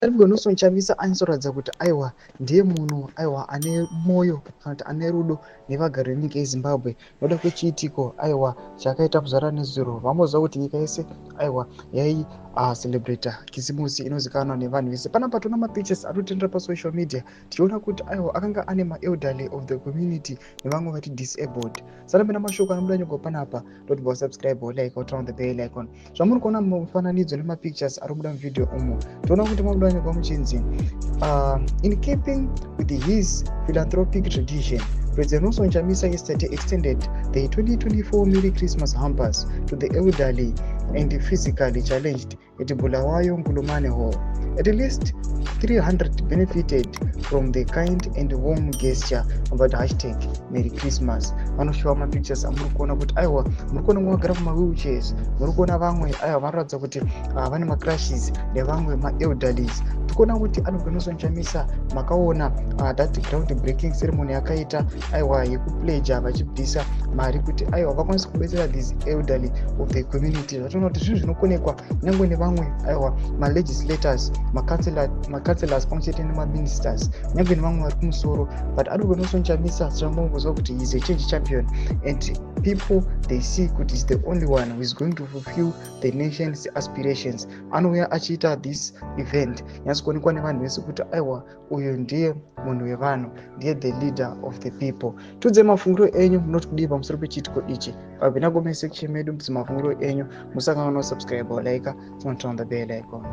Nelson Chamisa anyatsoratidza kuti aiwa, ndiye munhu, aiwa, ane mwoyo kana kuti ane rudo nevagari venyika yeZimbabwe nokuda kwechiitiko, aiwa, chakaita kuzvara nezuro. Vamboziva kuti nyika yese, aiwa, yaicelebrata Kisimusi inozivikanwa nevanhu vese. Panapa toona mapictures ari kutenderera pasocial media, tichiona kuti, aiwa, akanga ane maelderly of the community nevamwe vati disabled. Sarambena mashoko anobuda nyogwa panapa, ndotibva subscribe, like, turn on the bell icon. Zvamuri kuona mufananidzo nemapictures ari kubuda muvhidhiyo umu, toona kuti mabuda nyogwa muchinzi, "In keeping with his philanthropic tradition, President Nelson Chamisa yesterday extended the 2024 Merry Christmas hampers to the elderly and physically challenged at Bulawayo Nkulumane Hall. At least 300 benefited from the kind and warm gesture." About #MerryChristmas. Vanoshowa mapictures amuri kuona kuti, aiwa, muri kuona vamwe vagara pamawheelchairs, muri kuona vamwe, aiwa, vanoratidza kuti vane macrutches nevamwe maelderlies. Tikuona kuti anobva Nelson Chamisa, makaona that ground breaking ceremony yakaita, aiwa, yekupledga vachibvisa mari kuti, aiwa, vakwanise kubetsera these elderly of the community. Zvatoona kuti zvinhu zvinokonekwa kunyange nevamwe, aiwa, malegislators, macouncillors, pamwe chete nemaministers, kunyange nevamwe vari kumusoro. But adobva Nelson Chamisa, zvamboziva kuti he is a change champion and people, they see kuti is the only one who is going to fulfill the nation's aspirations. Anouya achiita this event, nyatsokuonekwa nevanhu vese kuti, aiwa, uyu ndiye munhu wevanhu, ndiye the leader of the people. Tiudze mafungiro enyu, munoti kudii pamusoro pechiitiko ichi? Papinda comment section medu, mafungiro enyu. Musakanganwa subscribe, like, turn on the bell icon.